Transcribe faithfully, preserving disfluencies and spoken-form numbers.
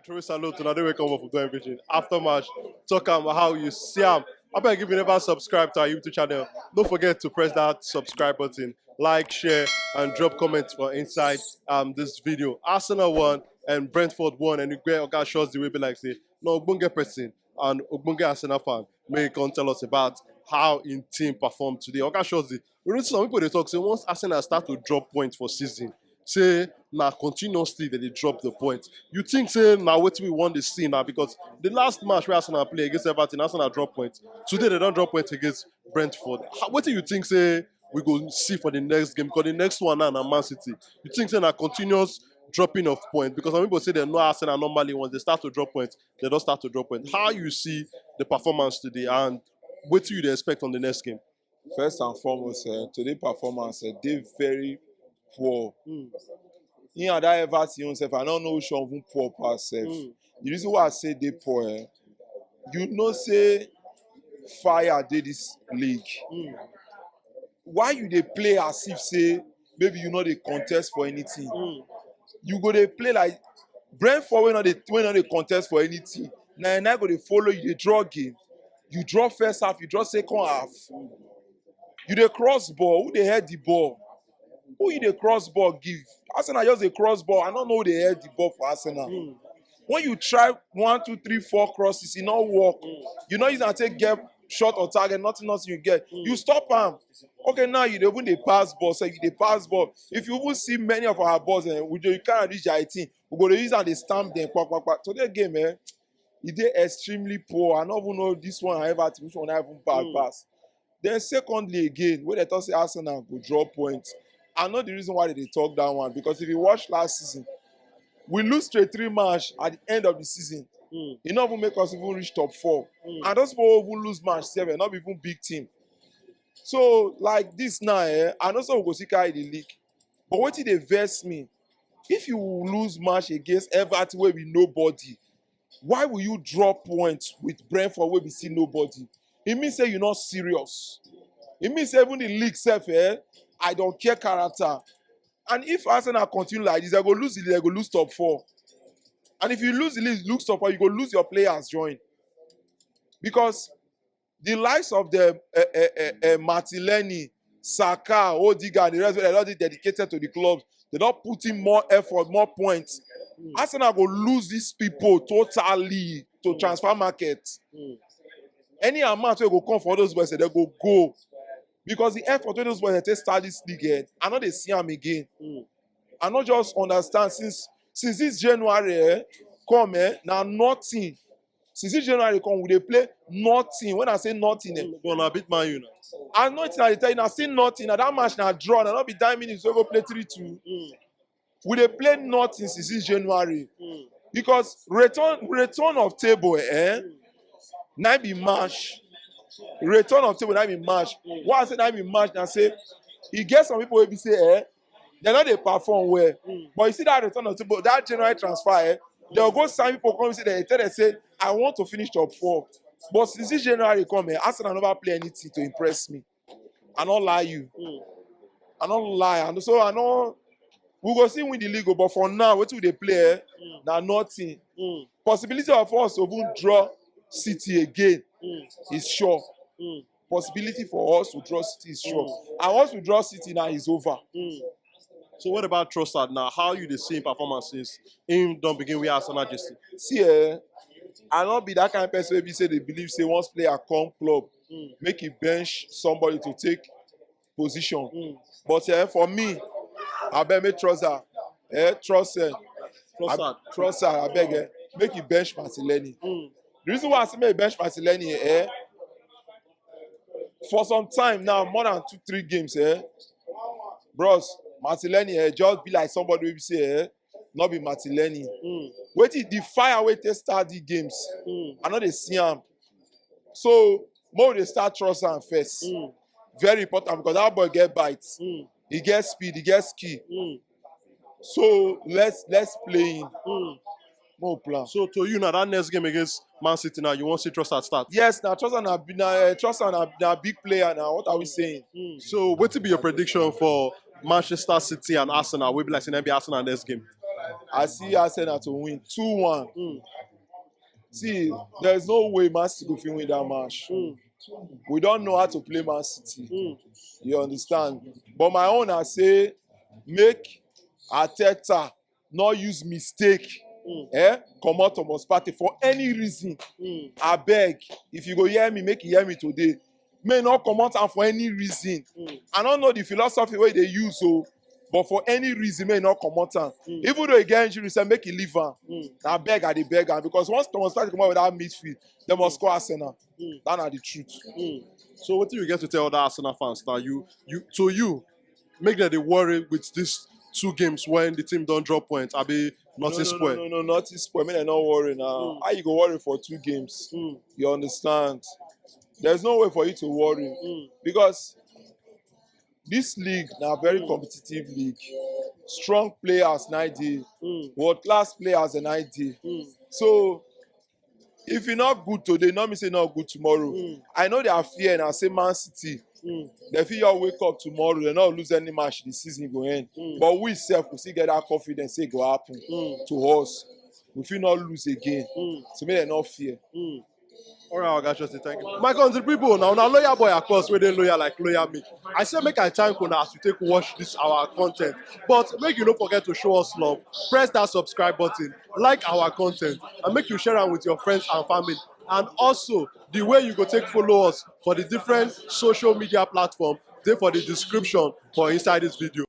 True salute to another welcome of Udoin Vision. After match, talk am how you see am. I beg, if you never subscribe to our YouTube channel, don't forget to press that subscribe button, like, share, and drop comments for inside um this video. Arsenal won and Brentford won, and Igwe Oga shows the way be like say no ogbonge person and ogbonge Arsenal fan may come tell us about how in team performed today. Oga shows the we know some people they talk say once Arsenal start to drop points for season, say na continuously that they drop the points. You think say now what we want to see now because the last match where Arsenal play against Everton, Arsenal drop points. Today they don't drop points against Brentford. How, what do you think say we go see for the next game? Because the next one now na Man City. You think say na continuous dropping of points because some people say they know Arsenal normally once they start to drop points, they don't start to drop points. How you see the performance today and what do you dey expect on the next game? First and foremost, eh, today performance eh, dey very poor. Mm. In and that Everton own sef, I don't know which one even poor pass sef. Mm. The reason why I say dey poor, eh, you know say fire dey this league. Mm. Why you dey play as if say maybe you no dey contest for anything? Mm. You go dey play like Brentford wey no dey wey no dey contest for anything. Na na go dey follow you dey draw game. You draw first half, you draw second half. You dey cross ball, who dey head the ball? Who you dey cross ball give? Arsenal just dey cross ball. I don't know who dey head the ball for Arsenal. Mm. When you try one, two, three, four crosses, e no work. Mm. You no use am take get shot or target, nothing, nothing you get. Mm. You stop am. Okay, now you dey even dey pass ball, so you dey pass ball. If you even see many of our balls, eh, we dey kind of reach eighteen. We go dey use am dey stamp them, kpa, kpa, kpa. Today game, eh, e dey extremely poor. I no even know this one and Everton, which one I even bad mm. pass. Then secondly again, when they talk say Arsenal go draw points, I know the reason why they talk that one because if you watch last season, we lose straight three match at the end of the season. Mm. E no even make us even reach top four. Mm. And those people even lose match seven, not even big team. So like this now, eh, I know some go see carry the league. But what did they verse me? If you lose match against Everton where we nobody, why will you draw points with Brentford where we see nobody? It means say you're not serious. It means even the league self, eh, I don't care character. And if Arsenal continue like this, they go lose the they go lose top four. And if you lose the league, lose top four, you go lose your players join. Because the likes of the uh, uh, uh, uh, Martinelli, Saka, Odegaard, the rest of them, they dedicated to the clubs. They don't put in more effort, more points. Mm. Arsenal go lose these people totally to mm. transfer market. Mm. Any amount will go come for those boys, they go go. Because the effort of those boys that start this league, eh, I know they see them again. Mm. I not just understand since since this January eh, come eh, now nothing. Since this January come, we dey play nothing. When I say nothing, eh, mm, but na beat Man U now. I know it's not tell you, I say nothing. Now that match now draw. Now not be nine minutes. We go play three two. Mm. We dey play nothing since this January mm. because return return of table, eh? Mm. Now be match. Return of table now be match. Mm. Why I say now be match? Now say he get some people will be say, eh? They not they perform well. Mm. But you see that return of table, that general transfer, eh? They'll go sign people come say they tell they say I want to finish top four. But since this January come, eh, Arsenal never play anything to impress me. I not lie you. Mm. I not lie. And so I know we go see win the league, but for now, what we they play, eh? Mm. Now nothing. Mm. Possibility of us to even draw City again mm. is sure. Mm. Possibility for us to draw City is sure. Mm. And once we draw City now, it's over. Mm. So what about Trossard now? How you dey see him performance since him don't begin with Arsenal jersey? See, eh, I not be that kind of person where be say they believe say once player come club, mm. make he bench somebody to take position. Mm. But eh, for me, I bet me Trossard, eh, Trossard, Trossard, I beg, eh, make he bench Martinelli. Mm. The reason why I say make he bench Martinelli, eh, for some time now, more than two, three games, eh, bros, Martinelli, eh, just be like somebody will say, eh, not be Martinelli. Mm. Wait till the fire wait till start the games. Mm. I know they see him. So more they start trust him first. Mm. Very important because that boy get bites. Mm. He gets speed, he gets skill. Mm. So let's let's play him. Mm. No plan. So to you now, that next game against Man City now, you want to see Trossard start? Yes, now Trossard na na uh, Trossard na, na big player now. What are we saying? Mm. So what will be your prediction for Manchester City and Arsenal? We be like saying be Arsenal next game. I see Arsenal to win two one. Mm. See, there's no way Man City go fit win that match. Mm. We don't know how to play Man City. Mm. You understand? But my own, I say, make Arteta not use mistake. Mm. Eh? Comot Thomas Partey for any reason. Mm. I beg, if you go hear me, make you hear me today. May not comot am for any reason. Mm. I don't know the philosophy wey they use, so, but for any reason, may not comot am. Mm. Even though he get injury, say make he leave am. Mm. I beg, I dey beg am, because once Thomas Partey comot with that midfield, they must score Arsenal. Mm. That na the truth. Mm. So what do you get to tell other Arsenal fans now? You you to you, make them they worry with these two games when the team don't drop points. I be nothing no, spoil. No, no, no, nothing spoil. Make dem not worry now. Mm. How you go worry for two games? Mm. You understand? There's no way for you to worry Mm. because this league na very Mm. competitive league. Strong players na dey, Mm. world class players na dey. Mm. So if e not good today, not me say not good tomorrow. Mm. I know their fear na say Man City. Mm. They feel you wake up tomorrow, they not lose any match, the season go end. Mm. But we sef, we still get that confidence say e go happen Mm. to us. We feel not lose again. Mm. So make dem not fear. Mm. All right, Oga Justin, thank you. My country people, now now loyal boy, of course, where they loyal like loyal me. I say make I thank una as you take watch this our content, but make you don't forget to show us love. Press that subscribe button, like our content, and make you share am with your friends and family. And also, the way you go take follow us for the different social media platform, they for the description for inside this video.